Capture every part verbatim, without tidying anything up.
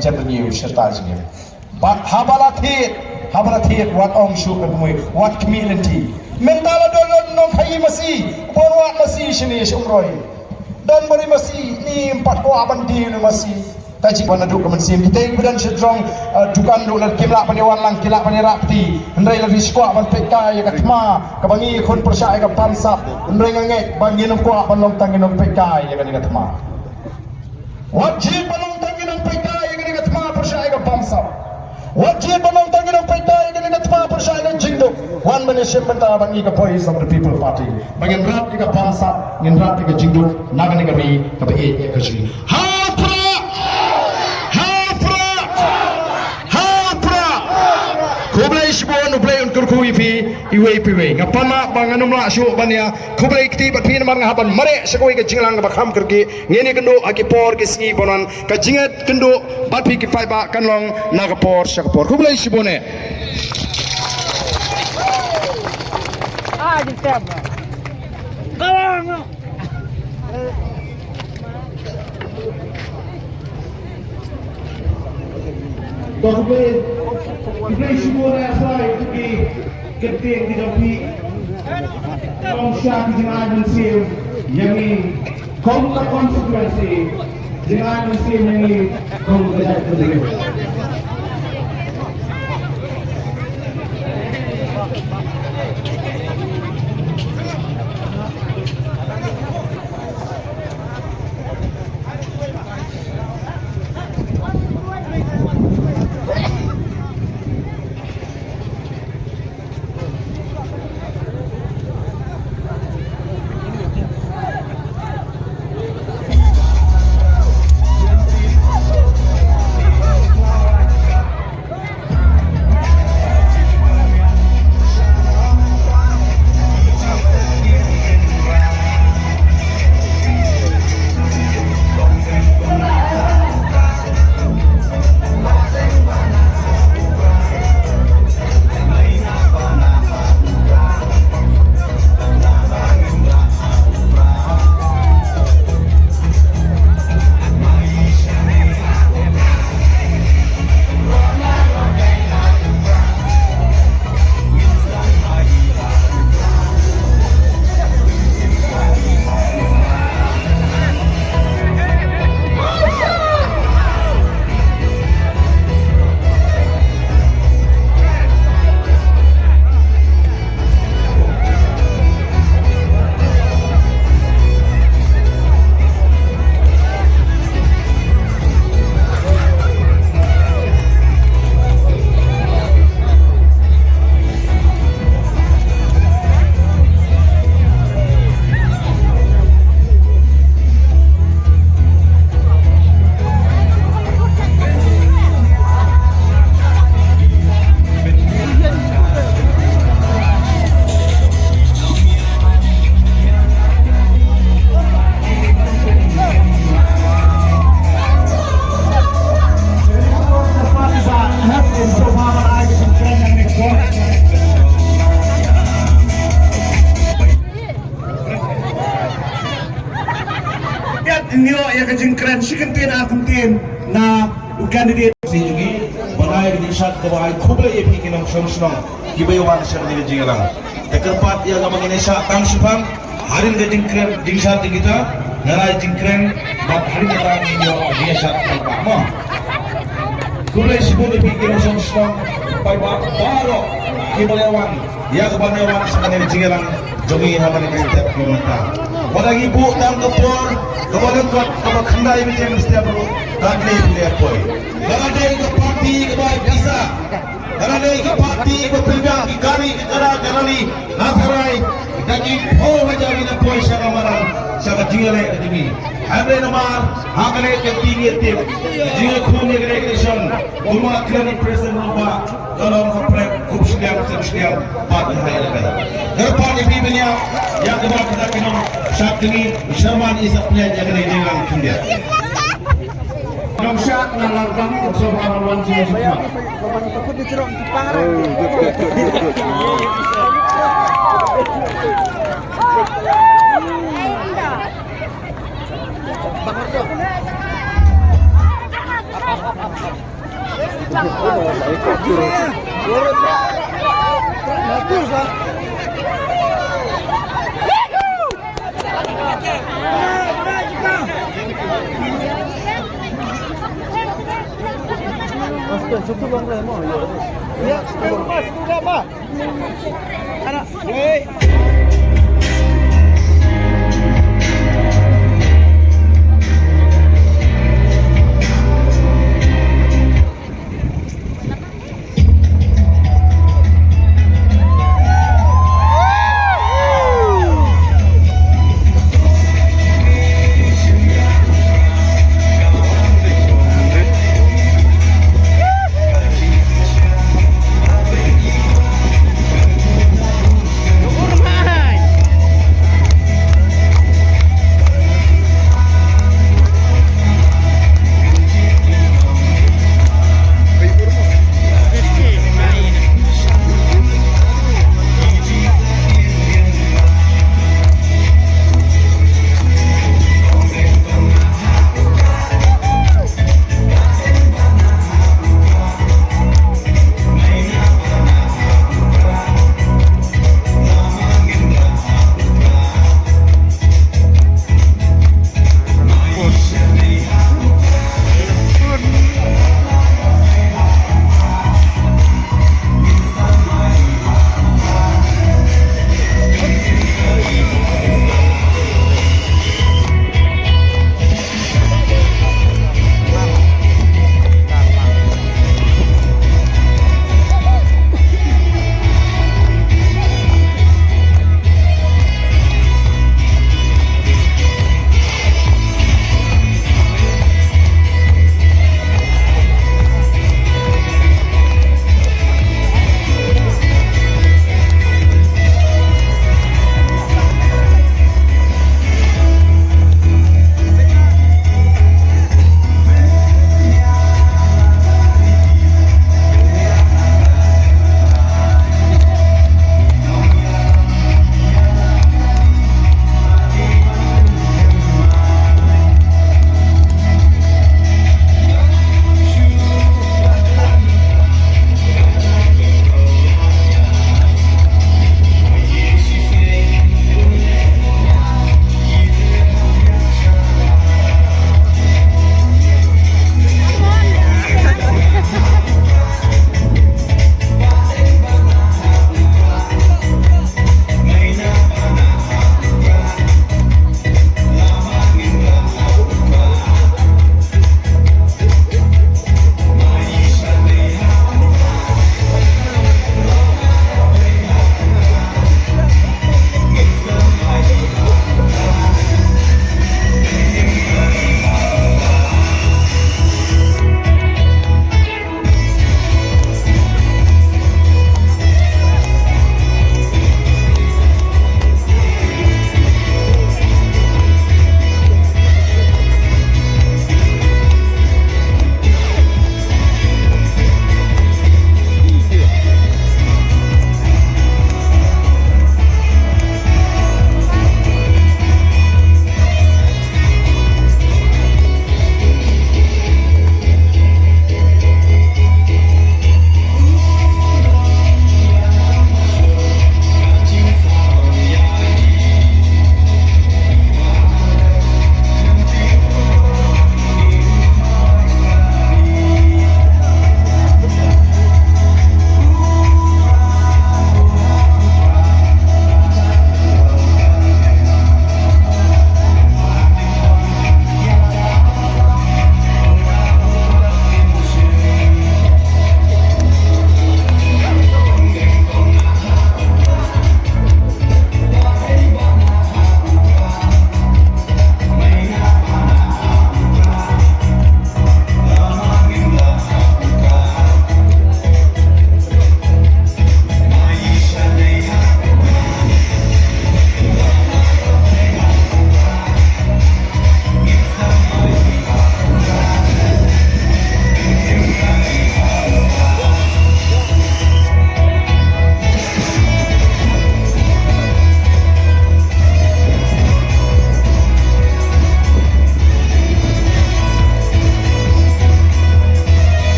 Jem ban ïa u shirta jingim. Bad haba la thied, haba la thied, wat ong shuh ban pynmih, wat khmih lynti. Mynta la don, don nongkhaïi masi, bun wat masi shane sha Umroi. Don bari masi, ym pat kwah ban die masi. Ka jingwan naduh ka mynsiem. Kita kiba don sha jrong, eh, dukan duh la kim lah ban ïa wan lang, ki lah ban ïa rah kti. Hynrei la dei shu kwah ban peit kai ïa ka thma kaba ngi khun pyrshah ïa ka bamsap. Hynrei nga ngeit ba ngin ym kwah ban long tang ki nongpeit kai ïa kane ka thma. Wat jied ban long tang ki nongpeit kai ïa kane ka thma pyrshah ïa ka bamsap. Wat jied ban long tang ki nongpeit kai ïa kane ka thma pyrshah ïa ka jingduk. Wan ban ïashim bynta bad ngi ka Voice of the People Party. Ba ngin rat ïa ka bamsap, ngin rat ïa ka jingduk na kane ka ri kaba ïeit ïa ka jong ngi. Ha u Prah! Ha u Prah! Ha u Prah! Khublei shibun, U Blei un kyrkhu ïa phi iwei pa iwei. Nga pan map ba ngan ym lah shuh ban ïa khublei kti bad phi namar nga hap ban mareh sha kawei ka jingïalang kaba kham kyrkieh. Ngin ïakynduh ha ki por ki sngi ban wan, ka jingïakynduh bad phi ki paidbah kan long na ka por sha ka por. Khublei shibun eh. Khublei, khublei shibun eh, sa ïa ki kyntien ki jong phi. Kum sha ki jingai mynsiem ïa ngi kum ka constituency, jingai mynsiem ïa ngi kum ka jaitbynriew. Ïa, ngi ïoh ïa ka jingkren shi kyntien ar kyntien na u candidate. Shi jong ngi, ban ai ka jingshad kaba ai khublei ïa phi ki nongshong shnong kiba ïa wan sha kane ka jingïalang. Te kyrpad ïa kaba ngin ïa shad tang shiphang, hadien ka jingkren, jingshad jong kita, ngan ai jingkren, bad hadien kata ngin ïoh ka jingïashad paidbah mo. Khublei shibun ïa phi ki nongshong shnong, paidbah baroh kiba la ïa wan. Ïa kaba ngi wan sha kane ka jingïalang jong ngi ha kane ka step kaba mynta. Wat la ngi buh tang ka por kaba lyngkot kaba khyndai baje mynstep ruh, ka dei phi leh poi. Ka la dei ka party kaba ai pisa. Ka la dei ka party kaba pynbiang ki kari ki kara ka rally na tharai da ki phew hajar ngi na poi sha ka madan sha ka jingïaleh ka jong ngi. Hynrei namar ha kane ka tynrai ngi tip ka jingïakhun ïa ka election. Kumba kren i President Rangbah, ka long ka prek, khup shiliang, sep shiliang, bad ka hai level. Kyrpad ïa phi ban ïa, ïa kaba kita ki nongshad jong ngi, sharman i sa pynïaid ïa kane ka jingïalang khyndiat. Nongshad na Laitkam, sngewbha ban wan sha sha.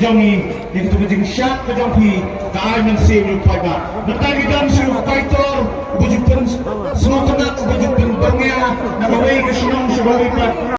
jong ngi, ïa katu ka jingshad ka jong phi ka ai mynsiem ïa u paidbah. Mynta ngi don sha u kaitor uba ju pynsngewtynnat, uba ju pynbyrngia na kawei ka shnong sha kawei pat.